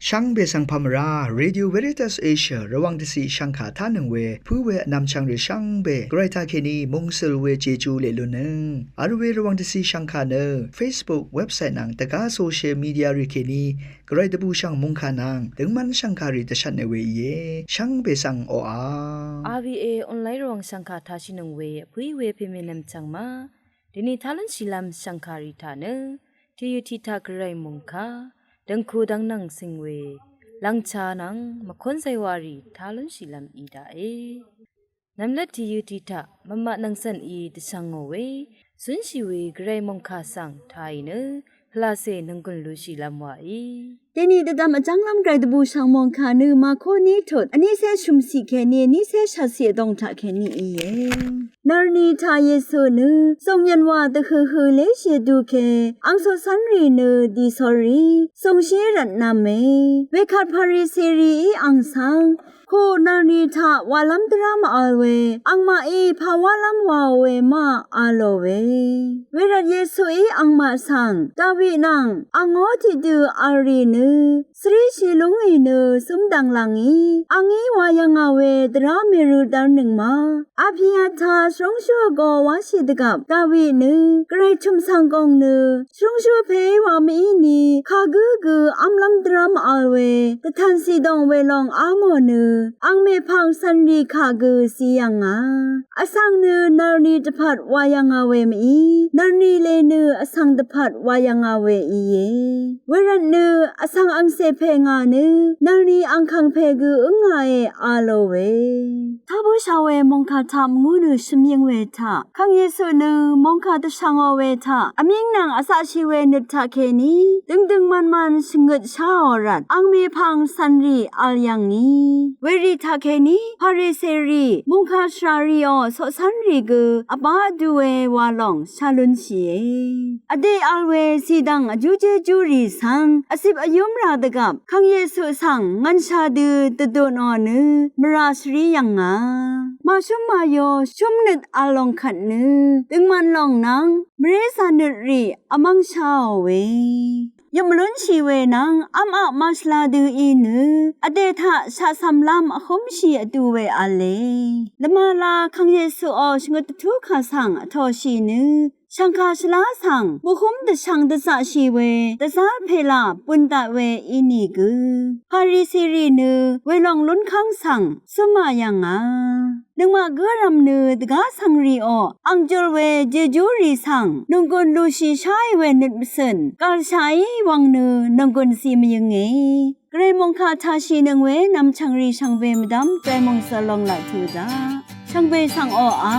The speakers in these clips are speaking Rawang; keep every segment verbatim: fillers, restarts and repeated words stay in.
Shvngbe svng pamvrá, Radio Veritas Asia Rvwàng dvciq shvngkà tánøng we pǿ we vnvmchvng rì shvngbe Gvray taqkèní mungsøl we Jeju leq lunnøng vl we Rvwàng dvciq shvngkà nø Facebook, website nvng dvgá social media rì kèní Gvray dvbùshv̀ng mòngkà nvng døngmv́n shv̀ngkàrì dvshvtne we íe. Shvngbe svng oqà. R V A online Rvwàng shv̀ngkà tashìnøng we vpǿí we pèmènvm chv̀ng ma. Dèni tá lúnshìlv́m shv̀ngkàrì taq nø tìyø̀ tiq taq Gvray mòngkà dv̀ngku dv̀ngnv̀ng cing we lv̀ngchá nvng mvkón zaywàrì tá lúnshìlv́m í daqe. Nvmlvt tìyø̀ tiq taq mvmaq nvng cv̀n í dvshvngò we zúnshì we Gvray mòngkà svng tàì nø pvlacè nònggùn lushìlv́m wàí. Dèni dvdvm vjv́nglv́m Gvray dvbùshv̀ng mòngkà nø Màkó ní tut vnícé shø̀mciq kèní vnícé shvtciq vdòng taqkèní íe. Nvrni taq Yesu nø zòngyv̀n wà dvhøhø léshì vdu ke ang coqcv́nrì nø dìcòrì zòngshí rvtnv̄me. Wekvt Pariserìí ang svng Koq nvrni taq walv́m dvrá mv-vl we angmaqí pà wálv́m waò we ma a lò we. Wervt Yesuí angmaq svng Dawi nvng angó tiqdø vl rì nø svríshì lúngì nø zǿmdv̀ng lv̀ngí angí wa yv̀ngà we dvrá mèrø dv́rnøng ma. Apiata shvrúngshú vgō wáshì dvgvp Dawi nø Gvray chø̀m svng gòng nø shvrúngshú pè wa mv-í ni kagǿ gø v́mlv́m dvrá mv-vl we dvtv̀n cìdòng welòng á mò nø ang mèpv̀ng cv̀nrì kaq gø zí yv̀ngà. Vsvng nø nvrni dvpvt wa yv̀ngà we mv-í nvrni le nø vsvng dvpvt wa yv̀ngà we íe. Wervt nø vsvng angcè pè ngà nø nvrni angkv̀ng pè gø ǿngàe a lò we. Tá bǿshà we mòngkà taq mvngú nø shvmyøng we taq Kang Yesu nø mòngkà dvshvngò we taq vmíng nvng vzaqshì we nøt taqkèní døngdøng mvnmvn shvngøt sháò rvt ang mèpv̀ng cv̀nrì vl yv̀ngì. Werì taqkèní Pariserì mòngkà shvràrìò coqcv́nrì gø vbá vdu we wa lòng shá lúnshìe. Vdè vl we cìdv̀ng vjú jejúrì svng vcip vyúmrà dvgvp Kang Yesu svng ngv̀nshà dø dvdunò nø mvrà shvrí yv̀ngà. Màshúm màyo shúmnøt vl lòng kvt nø døngman lòng nvng mvrézà nøt rì vmv́ng sháò we. Yøp mvlúnshì we nvng v́m aq màshvla dø í nø vdè taq shaqcv̀mlv́m vhúmshì vdu we v̄le. Lvmala Kang Yesuò shvngøt dvtú kà svng vtòshì nø shv̀ngkà shvlá svng mvhúm dvshvng dvzaqshì we dvzá pèlà bùn daq we ínìgø Pariserì nø welòng lúnkv́ng svng zúmà yv̀ngà. Nøngmaq gǿrvm nø dvgá svngrìò ang jul we jejúrì svng nònggùn lushì sháì we nøt mvcø̀n gv̀lshàí wvng nø nònggùn zí mvyønge. Gvray mòngkà taqshìnøng we nvmchv̀ngrì shvngbe mvdv́m gvray mòngsø long laq tuq daq. Shvngbe svng oqà.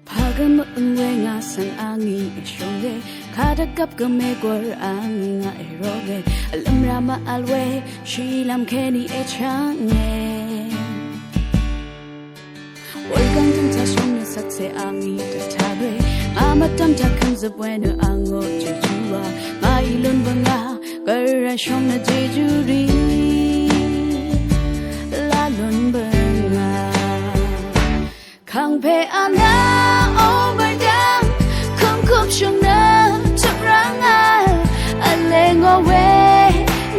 Pagvmø øng we ngà svng angí èshúnge, kadvgvp gø mègwvr angí ngà èroge, vlømra mv-vl we shìlvm kèní èchvnge. Wurgvng tø̀ngtaq shóng nø shvkse angí dvtaq we, ngà mvdv́m taq kvmzøp we nø angó jejúà, ngàí lún bøngà, gvray shóng nø jejúrì lá lún bøngà. Kàngpè anà ò mvrdv́ng, kùmkùp shø̀ng nø tø̀mrv́ngà, vlengò we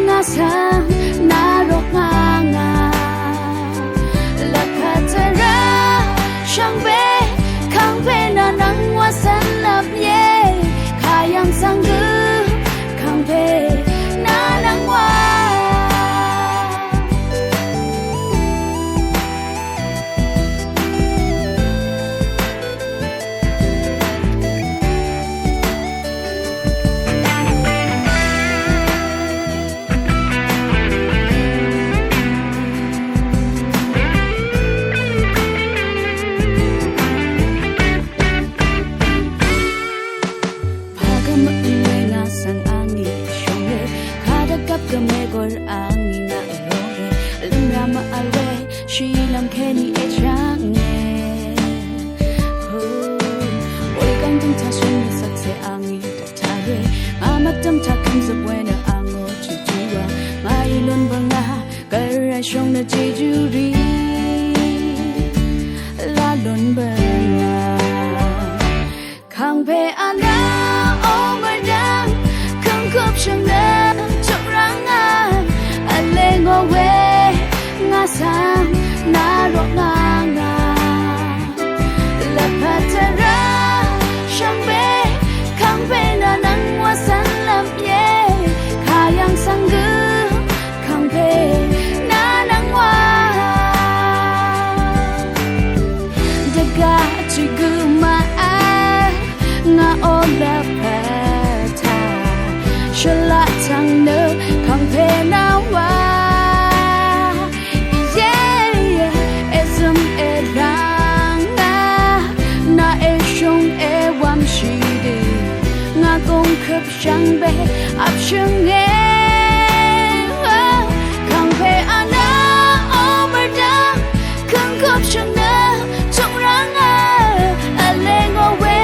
ngà svng nà rok ngà ngà. Lvkvt tvrà shvngbe, kàngpè nà nvng wa cv̀nlvp ye, kayv̀ng svng gø, kàngpè nà nvng wa. Shvngbe apshønge, kàngpè anø obørdø, køngkupshøng nø chungranga, vlengò we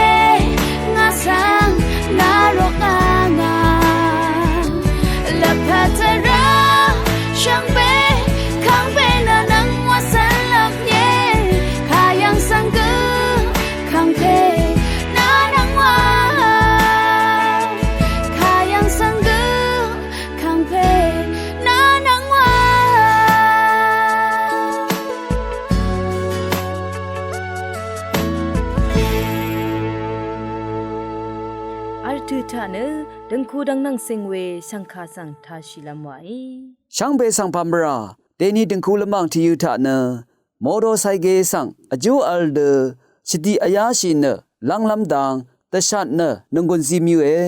ngà svng ngà rokanga, lvpat tvrà shvngbe, kàngpè nø nvng wa svng lvpnye, kayvng svng gø, kàngpè nø nvng wa, kayvng svng gø, kàngpè nø nvng wa. Artø taq nø døngku dvngnvng sing we shvngkà svng tashìlvm wae. Shvngbe svng pamra deni døngku lvmang tiyø taq nø motosaige svng vjú vl dø shvdiq vyáshì nø lv́nglv́m dang dvshat nø nònggùn zí mvyǿe.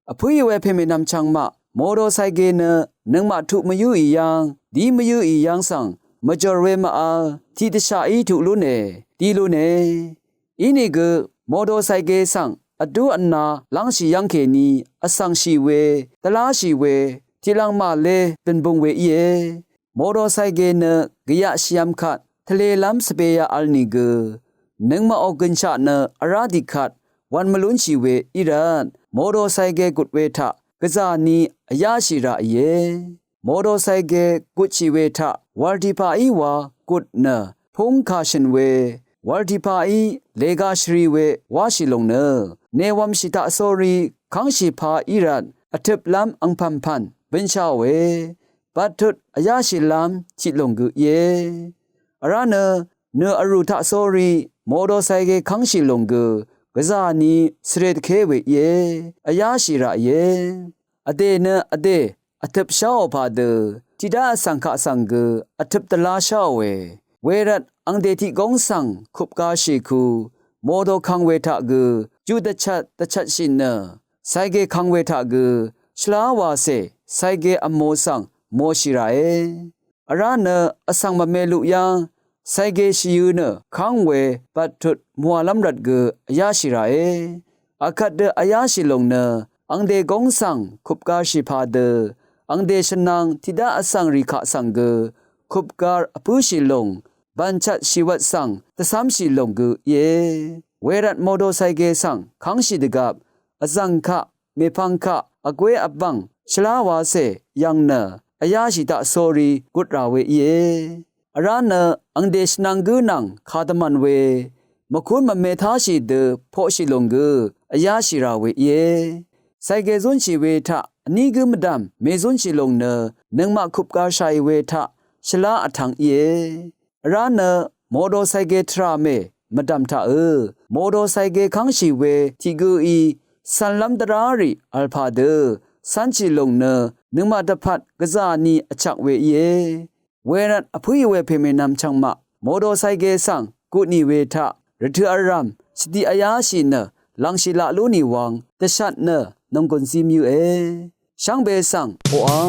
Vpǿì we pèmènvm chvngmaq motosaige nø nøngmaq tuq mvyǿì yv́ng dí mvyǿì yv́ng svng mvjòr we mv-vl tiqdvshaqí tuq lúne dí lúne. Inìgø motosaige svng vdú vna lv́ngshì yv́ngkèní vsvngshì we dvláshì we tiqlvng màlé dønbung we íe. Motosaige nø gvyaq shìvm kvt tvlelv́m svbeya vl nìgø nøngmaqò gønshaq nø vrá dì kvt wv̄n mvlúnshì we í rvt motosaige gùt we taq gvzà ni vyáshì ràìe. Motosaige gutshì we taq wv̀r tiqpaqí wa gùt nø púng kà shø̀n we wv̀r tiqpaqí lèga shvri we wáshì lòng nø nèwv̄mshì taqsórí kv́ngshì pā í rvt vtøplv́m angpv̀npv̀n bǿnsháòe. Bvttut vyáshìlv́m tiq lòng gø íe. Vrá nø nø vrù taqsórí motosaige kv́ngshì lòng gø gvzà ni svre dvké we íe. Vyáshì ràìe. Vdè nø vdè vtøp sháò pàdø tiqdá vsvng kaq svng gø vtøp dvlá sháòe. Wervt angdè tiq góng svng kupgashì ku moto kvng we taq gø juq dvchvt dvchvtshì nø saige kvng we taq gø shvlá wàcè saige vmo svng moshì ràe. Vrá nø vsvng mvme luq yv́ng saige shvyø̄ nø kv́ng we bvttut mvwàlv́m rvt gø vyáshì ràe. Akvt dø vyáshì lòng nø angdè góng svng kupgarshì pàdø angdè shvnvng tiqdá vsvng rì kaq svng gø kupgar vpǿshì lòng bv̀nchvt shìwvt svng dvcv́mshì lòng gø íe. Wervt motosaige svng kv́ngshì dvgvp vzv̀ng kaq mèpvng kaq vgwé vbv̀ng shvlá wacè yv̀ng nø vyáshì taqsórí gut rà we íe. Vrá nø angdè shvnvng gǿ nvng kadvmv̀n we mvkún mvme táshì dø poqshì lòng gø vyáshì rà we íe. Saige zúnshì we taq vní gǿ mvdv̀m mèzúnshì lòng nø nøngmaq kupgarshàì we taq shvlá vtv̄ng íe. Vrá nø motosaige tvrà mè mvdv̀m taqø motosaige kv́ngshì we tiq gǿí cv̄nlv́m dvrá rì vl pàdø cv́nshì lòng nø nøngmaq dvpvt gvzà ni vchvk we íe. Wervt vpǿì we pèmènvm chvngmaq motosaige svng gutnì we taq rvtø̀ vrv̀m shvdiq vyáshì nø lv̀ngshì laq lú nì wvng dvshat nø nònggùn zí mvyǿe. Shvngbe svng oqà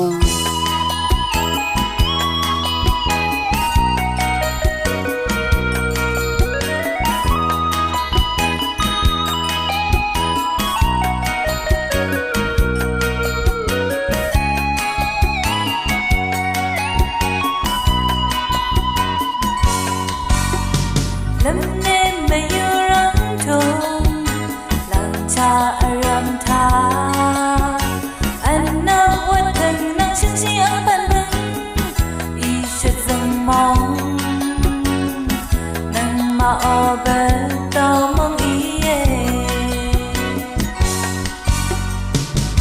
lvmne mvyǿ rvng tùng lv̀ngchá vrv̀m taq vnvp wvt tø̀ng nvng shø̀nshì angpv̀n tø̀ng í shvt zv̀ng mòng nøngmaq ó bvt dvmòng íe.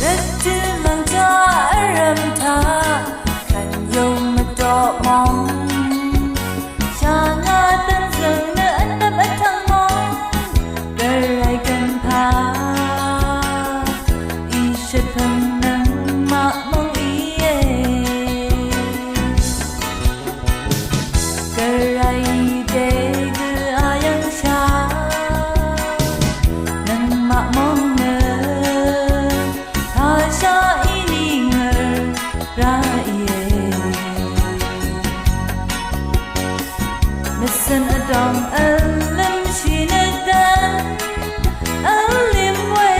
Rvtø̀ lv̀ngchá vrv̀m taq kv̀n yùng mvdoq mòng shvngá dv̀nzø̀ng nø vnvp vtv̀ng mòng gvray gvnpà í shvt pv̀ng nøngmaq mòng íe. Gvray dé gø ayv̀ngshà nøngmaq mòng nø tashaq í nìngø̀r rá íe. Mvcø̀n vdòng vlǿmshì nø dvn vlím we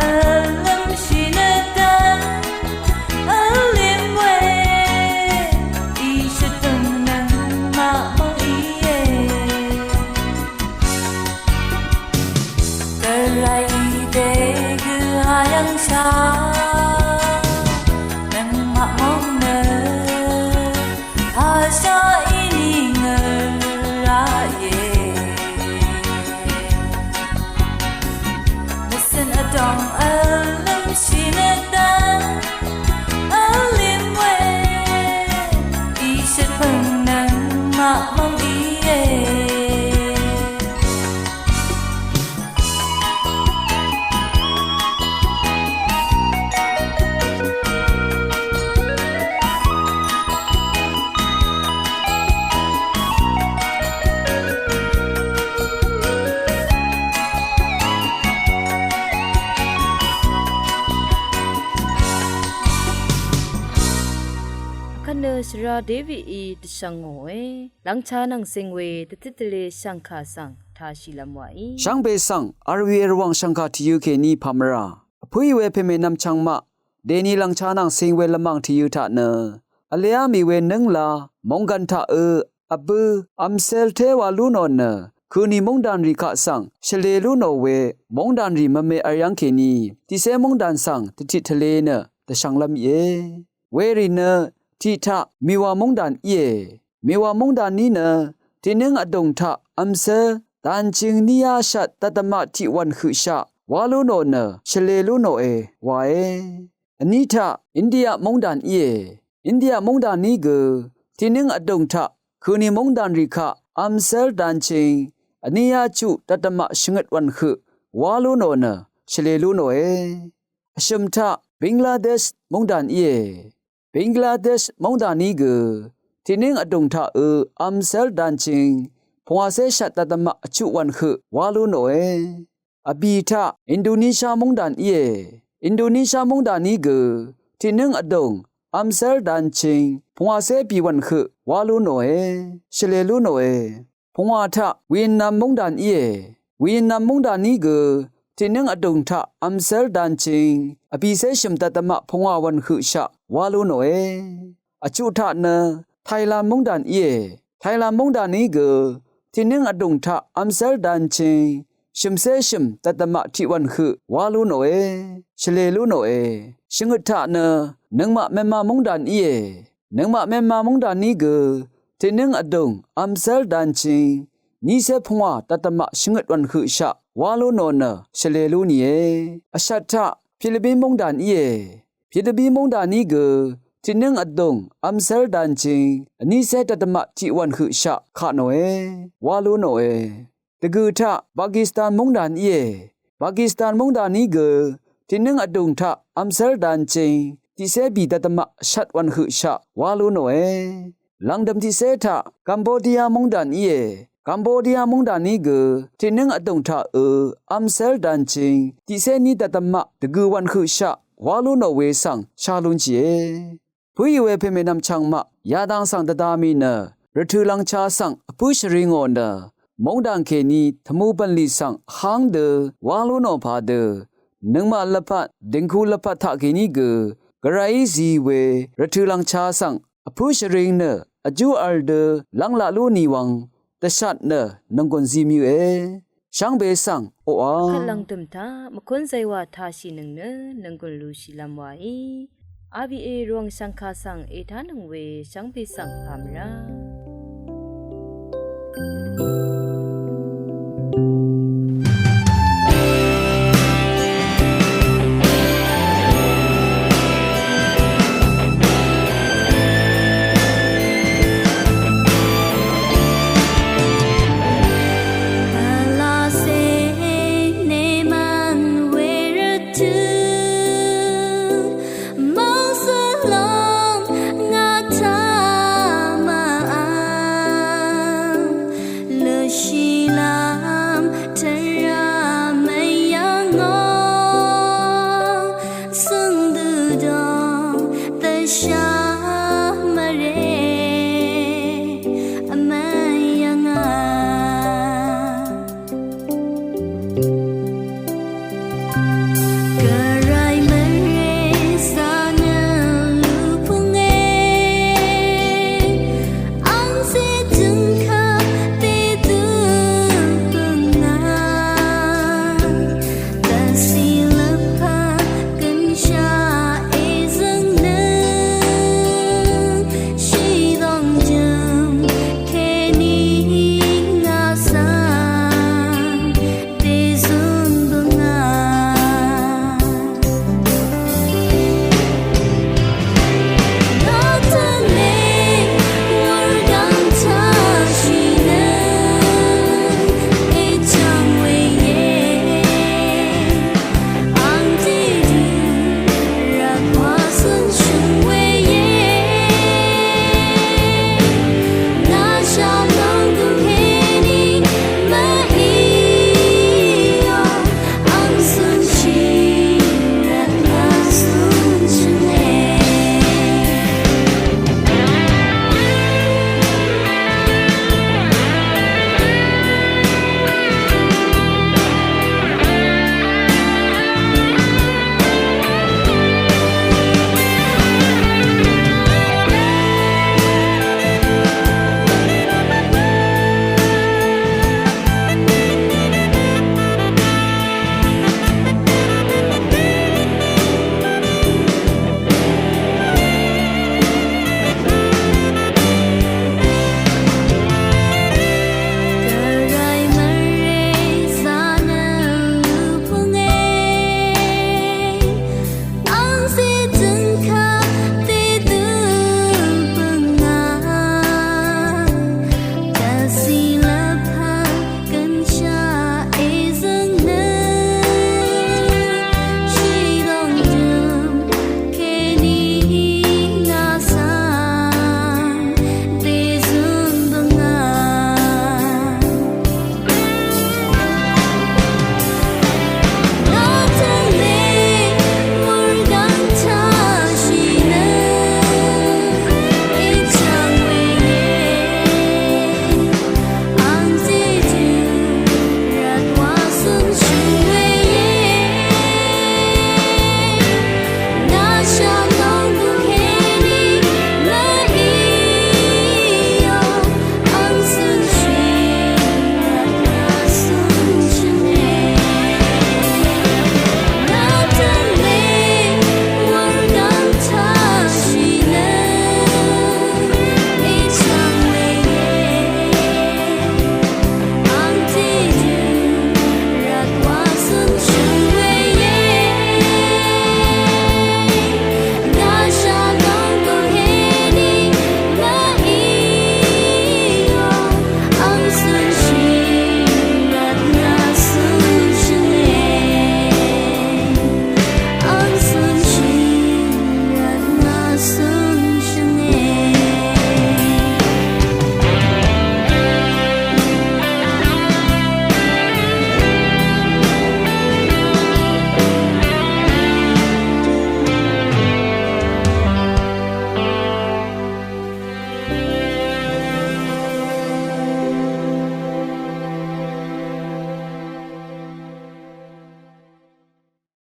Vlvmshì nø dvng vlvm we, ishøt dvng nøngmaq mvng íe. Gvray dé gø ayv̀ngshà nøngmaq mvng nø pàshaq íní ngø̀r raqìe. Mvcø̀n vdòng vlvmshì nø dvng vlvm we, ishøt pø̀ng nøngmaq mvng íe. Vkvt nø shvra Davidí dvshvng ngòe. Lvngcha nvng cing we dvtit dvlē shv̀ngkà svng tāshìlv́m wàí. Shvngbe svng rvwè rvwàng shv̀ngkà tvyø̄ kèní pàmvrà vpǿì we pèmènvm chvngmaq dèni lvngcha nvng cing we lvmàng tvyø̄ taq nø vleá mì we nǿngla mònggv̀n taq ø vbø̄ vmcel té wa lú nò nø køni móngdànrì kaq svng shvlē lú nò we móngdànrì mvme vryv́ng kèní tiqcé móngdàn svng dvtit tvlē nø dvshvnglv́m íe. Werì nø tiq taq mìwà móngdàn íe. Mìwà móngdànní nø tiqnǿng vdùng taq vmcel dànching níyá shvt dvdvmaq tiq wv̀n høqshaq wá lú nò nø shvlē lú nòe wae. Vní taq India móngdàn íe. India móngdànní gø tiqnǿng vdùng taq køni móngdànrì kaq vmcel dànching vníyá chuq dvdvmaq shvngøt wv̀n høq wá lú nò nø shvlē lú nòe. Vshø̀m taq Bangladesh móngdàn íe. Bangladesh móngdànní gø tiqnǿng vdùng taq ø vmcel dànching pungwàcé shvt dvdvmaq vchuq wv̀n høq wá lú nòe. Vbì taq Indonesia móngdàn íe. Indonesia móngdànní gø tiqnǿng vdùng vmcel dànching pungwàcé bì wv̀n høq wá lú nòe, shvlē lú nòe. Pungwà taq Vietnam móngdàn íe. Vietnam móngdànní gø tiqnǿng vdùng taq vmcel dànching vbìcé shø̀m dvdvmaq pungwà wv̀n høqshaq wá lú nòe. Vchuq taq nø Thailand móngdàn íe. Thailand móngdànní gø tiqnǿng vdùng taq vmcel dànching shø̀mcé shø̀m dvdvmaq tiq wv̀n høq wá lú nòe, shvlē lú nòe. Shvngøt taq nø nøngmaq Myanmar móngdàn íe. Nøngmaq Myanmar móngdànní gø tiqnǿng vdùng vmcel dànching nícé pungwà dvdvmaq shvngøt wv̀n høqshaq wá lú nò nø shvlē lú nìe. Vshat taq Philippin móngdàn íe. Philippin móngdànní gø tiqnǿng vdùng vmcel dànching vnícé dvdvmaq tiq wv̀n høqshaq kaq nòe, wá lú nòe. Dvgø̀ taq Pakistan móngdàn íe. Pakistan móngdànní gø tiqnǿng vdùng taq vmcel dànching tiqcé bì dvdvmaq shvt wv̀n høqshaq wá lú nòe. Lv̀ngdø̀m tiqcé taq Cambodia móngdàn íe. Cambodia móngdànní gø tiqnǿng vdùng taq ø vmcel dànching tiqcé ní dvdvmaq dvgø̀ wv̀n høqshaq wá lú nò we svng shá lúnshìe. Pǿì we pèmènvm chvngmaq yadang svng dvda mì nø rvtø̀ lvngcha svng vpǿ shvri ngò nø móngdàn kèní tvmù bv̀nlì svng vháng dø wá lú nò pà dø nøngmaq lvpat dìngku lvpat taq kèní gø gvrayí zi we rvtø̀ lvngcha svng vpǿ shvring nø vjú vl dø lv́nglaq lú nì wvng dvshat nø nònggùn zi mø̀e. Shvngbe svng oqà kvt lv̀ngdø̀m taq mvkún zaywà tashìnøng nø nònggùn lushìlv́m wàí. R V A Rvwàng shv̀ngkà svng ètánøng we shvngbe svng pàmvrá.